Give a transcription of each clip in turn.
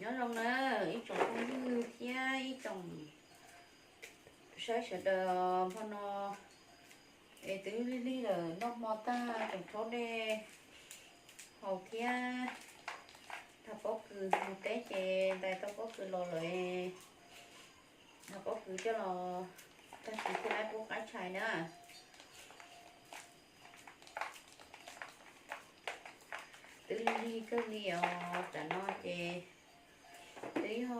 Nyob zoo na ib tsoom phooj ywg thiab ib tsoom saib sawv daws hmo no, es twb lig lig lawm, noj hmo tag tseem rhaub dej haus thiab. Dhau pob kws mus teb ces ntais tau pob kws los lawm, dhau pob kws coj los tag kis thiaj li pub qaib tshais na. Twb lig lig kawg li os, tam no ces twb yog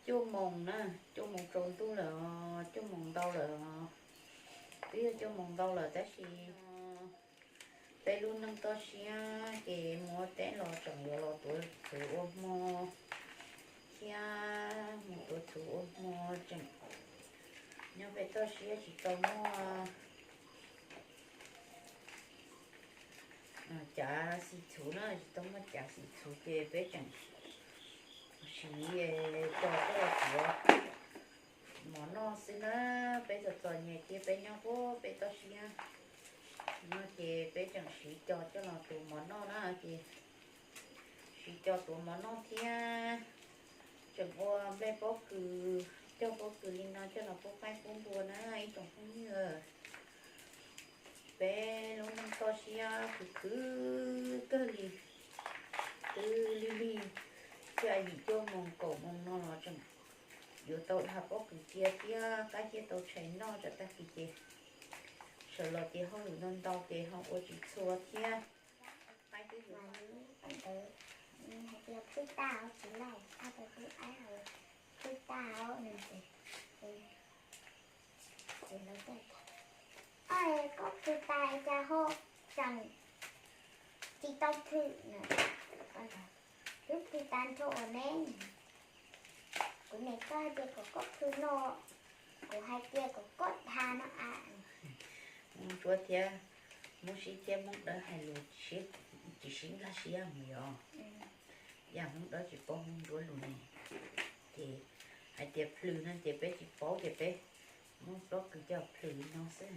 cuaj moos na, cuaj moos tsaus ntuj lawm, cuaj moos ntau lawm, twb yog cuaj moos ntau lawm tab sis peb lub neej toj siab ces mus ua teb los tseem yuav los tuav txhuv ua hmo thiab, mus tuav txhuv ua hmo tseem nyob pem toj siab tsis tau muaj cav xim txhuv na, tsis tau muaj cav xim txhuv ces peb tseem siv cog coj los tuav mov noj xwb na. Peb txom txom nyem thiab peb nyob pem toj siab no ces peb tseem siv cog coj los tuav mov noj na ces siv cog tuav mov noj thiab tseem ua nplej pob kws, cog pob kws li no coj los pub qaib pub npua na ib tsoom phooj ywg. Peb lub neej toj siab khwv khwv kawg li, twb lig lig, xya yim cuaj moos kaum moos no los tseem yuav tau dhau pob kws cia thiab qaib thiaj tau tshais noj tsam tag kis ces sawv los ces hauj lwm ntau ntau ces ho ua tsis txhua thiab. Qaib twb yuav hais tias phwj tag tsis laij, ab tau tub ab phwj tag nws ces koj phwj tas cas ho tseem tsis tau phwj na? Twb phwj tas nrho ne. Kuv niam koj hais tias kom koj phwj no, kuv hais tias kom koj dhau no a. Ntsuab thiab Hmoob Sib thiab Hmoob Dawb hais lus tsis sib nkag siab mus yog. Yam Hmoob Dawb tsis paub Hmoob Ntsuab lus ne, ces hais tias plhws no ces peb tsis paub ces peb muab pob kws coj plhws li no xwb.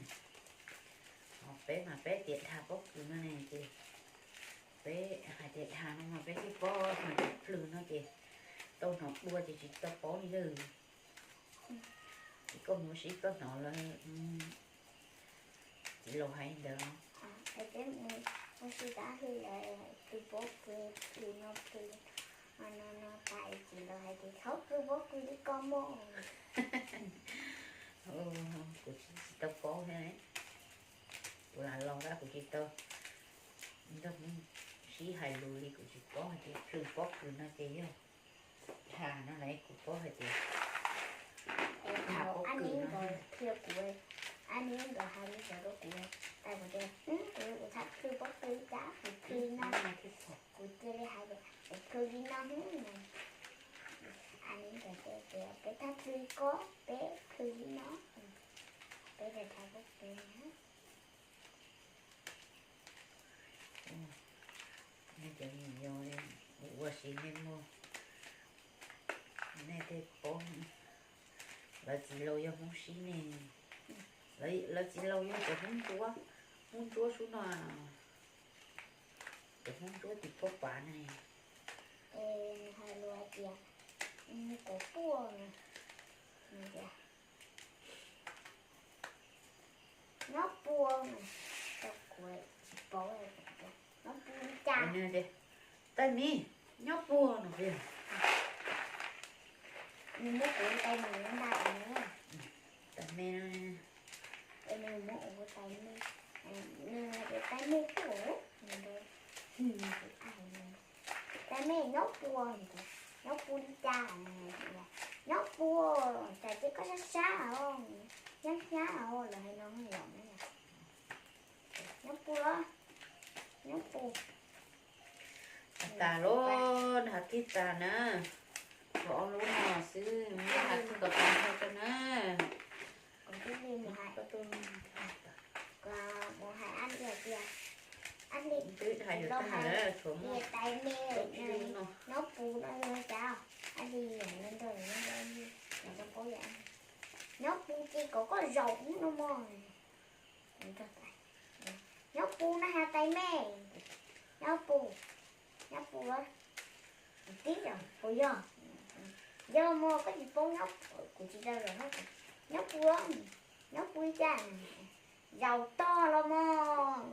Ho peb mas peb tias dhau pob kws no ne ces peb hais tias dhau no mas peb thiaj paub, ho tias plhws no ces tau hnov dua ces tsis tau paub li lawm. Ces koj mus sib koj hnov lawv txiv laus hais li ntawd. Peb mus sib tab hli lawm plhws pob kws, plhws no plhws no no tas txiv laus hais tias txhob plhws pob kws li ko mog. Kuv tsis tau paub thiab, kuv lam los tab kuv tsis tau nrog Hmoob Sib hais lus li, kuv tsis paub hais tias plhws pob kws no ces yog dhau no lawm, kuv paub hais tias dhau pob kws no. Ab ni nkawd hais li ntawd rau kuv, tas kuv tias kuv txhob plhws pob kws li cas, kuv plhws no, kuv cia li hais tias kuv plhws li no. Ab ni nkawd tias peb txhob plhws ko, peb plhws li no, peb dhau pob kws. Nej cov me nyuam yau li, ua si nej muaj, nej tej paub, lawv txiv laus yog Hmoob Sib ne, lawv txiv laus yog cov Hmoob Ntsuab, Hmoob Ntsuab sub no, cov Hmoob Ntsuab tim Phuab Pav ne. Hais lus hais tias, kuv puag, nyob puag, kuv tsis paub, nyob puag li cas. Tais me, nyob puag no. Nws muab kuv tais me nta, tais me no, nws muab kuv tais me, nws tias tais me puag, tais me nyob puag, nyob puag li cas, nyob puag, cas ces koj sab sab os, nyab nyab os, lawv hais no los nyob puag, nyob puag. Tas lawm, nws hais kiag tas na, tshuav ob lub no xwb, nws hais kiag kom tag nrho rau na. Kuv twb li mus hais, kuv mus hais Ab Li hais tias, Ab Li, twb hais yuav tag lawm, tshuav muaj tais me, nyob puag no cas, Ab Li hais no nrog, nrog paub, nyob puag ces kom koj zaum no mog. Nyob puag no hais tais me, nyob puag, nyob puag. Tib yog puas yog? Yog mog, koj tsis paub nyob, kuv tsis tau zaum nyob, nyob puas, nyob puas cas, zaum tog los mog.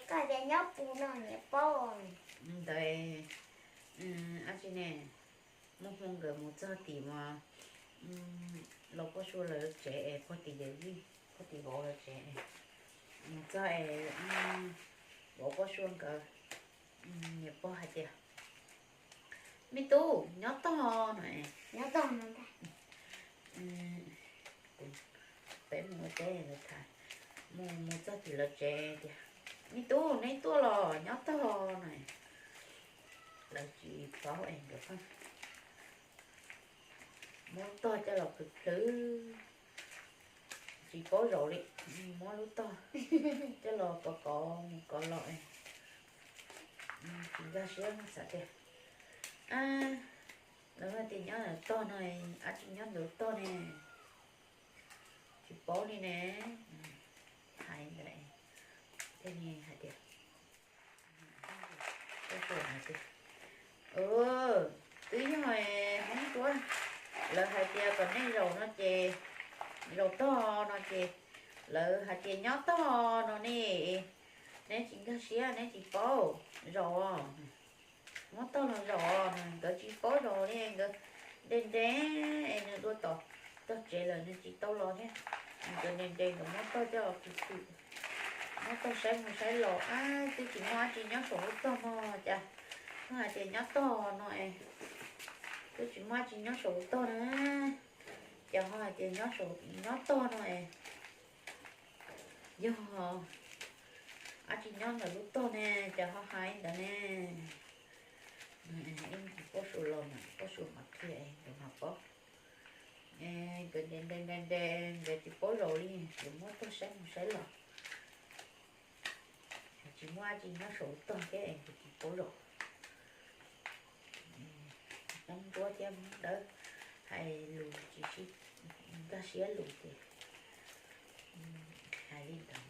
Koj tias nyob puas no niam paub. Ntawd, ab tsi ne, muaj hmoo nkawd mus txog tim mas, Los Poj Sua lawv tsev es pog tim Yawm Yij, pog tim vauv lawv tsev, mus txog es vauv Poj Sua nkawd niam pog hais tias, me tub, nyob tog no, nyob tog no ntag. Peb mus ua teb lawv tham, mus mus txog tim lawv tsev tias, me tub, neb tuaj los nyob tog no. Lawv tsis paub es nkawd pheej muab lub tog coj los plhws plhws, tsis paub zaum li, muab lub tog coj los kov kov mus kov los, tsis nkag siab, xav tias, lawv tias nyob ntawm tog no, ab tsi nyob ntawm lub tog ne, tsis paub li ne. Hais ntawd, thiaj li hais tias, twb yog hoob tuab, lawv hais tias kom nej zaum no ces, zaum tog no ces, lawv hais tias nyob tog no ne, neb tsis nkag siab, neb tsis paub zaum, muab tog los zaum, nkawd tsis paub zaum li, nkawd nte nte es nws dua tom tog tsev lawm nws tsis tau los thiab. Nkawd nte nte nkawd muab tog coj los plhws plhws, muab tog saib mus saib los, ab twb tsis muaj dab tsi nyob saum lub tog no, cas ho hais tias nyob tog no es, twb tsis muaj dab tsi nyob saum lub tog na, cas ho hais tias nyob tog no es, yog dab tsi nyob ntawm lub tog ne, cas ho hais ntawd ne. Ib Poj Sua los mas Poj Sua mam qhia nkawd mam paub. Nkawd nte nte nte, nkawd tsis paub zaum li, nkawd muab tog saib mus saib los, tsis muaj dab tsi nyob saum lub tog thiab es nkawd tsis paub zaum. Hmoob Nruab thiab Hmoob Dawb hais lus tsis sib nkag siab lus ces hais li ntawd.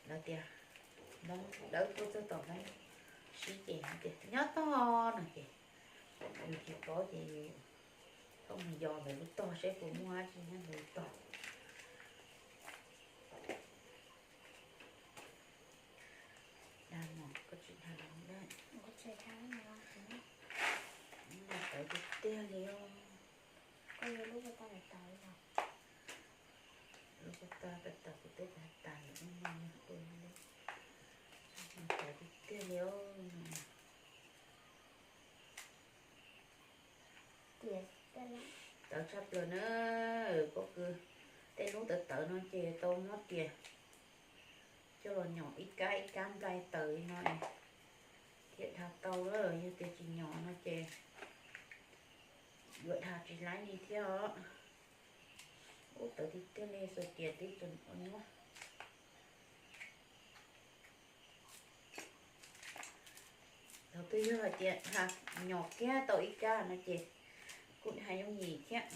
Lawv tias Hmoob Dawb tuaj txog tom Hmoob Sib ces tias nyob tog no ces yus tsis paub ces yus thauj mus yos ntawm lub tog saib puas muaj dab tsi nyob ntawm lub tog. Dag mog, koj tsis dag los dag. Tawv tiag tiag li os. Lub ko taw tawv tawv kuv twb tas tas lawm, tawv tiag tiag li os. Tawv tshaj plaws na, pob kws tej lub tawv tawv no ces tau muab tias coj los nyom ib kab ib kab nplai tawv li no thiaj dha tau lawm, yog tias tsis nyom no ces yuav dha tsis laib li thiab os. Ub, tawv tiag tiag li, xuas tias tib tug ua nyuaj. Thaum twg yog hais tias dha nyom kiag tau ib kab no ces kuj dha yooj yim thiab.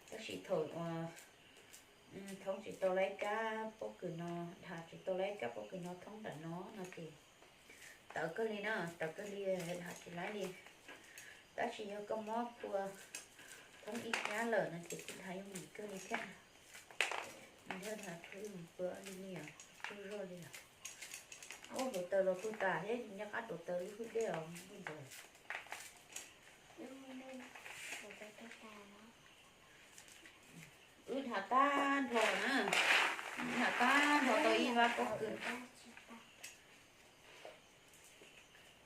Tab sis thaum uas thoob tsis tau laib kab pob kws no, dha tsis tau laib kab pob kws no thoob nram no no ces tawv kawg li na, tawv kawg li, dha tsis laib li. Tab sis yog koj muab phua thoob ib kab lawm no ces kuj dha yooj yim kawg li thiab. Nws yog dha tshua li os, tsaug zog li os. Ua hauv taws los tuag tas thiab, nyob qab tuav taws lub hwj dej os ntawd. Wb dha tag nrho na, wb dha tag nrho tau ib vab pob kws.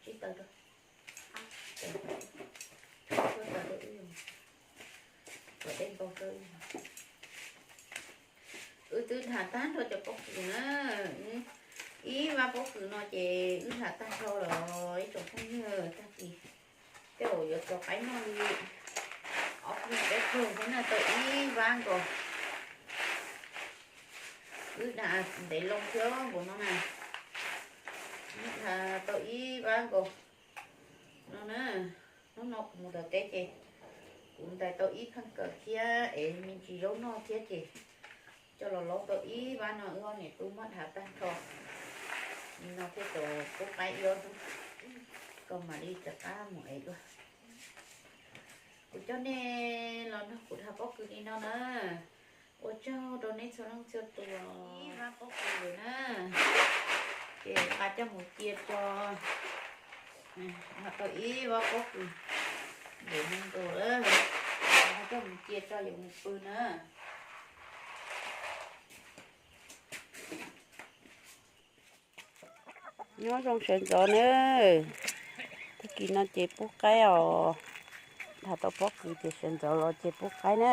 Tsib taws rau. Kom dej npau rau wb. Wb twb dha tag nrho cov pob kws na, ib vab pob kws no ces wb dha tag nrho los ib tsoom phooj ywg, tag kis tej zaum yuav txaus qaib noj li ob peb plaub peb plaub thiab na, tau ib vab nkaus. Wb dha ntev loo thiab nkaus no na, wb dha tau ib vab nkaus no na. Hnub no kuv mus tom teb ces kuv ntais tau ib pheej kawm thiab es me ntsis zaub noj thiab ces coj los laub tau ib vab no, wb ob niam tub muab dha tag nrho. Li no thiaj tau pub qaib ib ob hnub, koj mam li rov qab mus ev dua. Kuv coj nej los nrog kuv dhau pob kws li no na. Ua tsaug rau nej txhua leej txhua tus ib vab pob kws lawm na. Ces nqa coj mus cia tso, ho tau ib vab pob kws lawm no nkaus lawm, nqa coj mus cia tso yuav mus pw na. Nyob zoo sawv ntxov na, tag kis no ces pub qaib os. Dhau tau pob kws ces sawv ntxov los ces pub qaib na.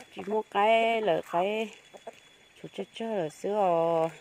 Tsis muaj qaib lawm, qaib tshuav tsawg tsawg lawm xwb os.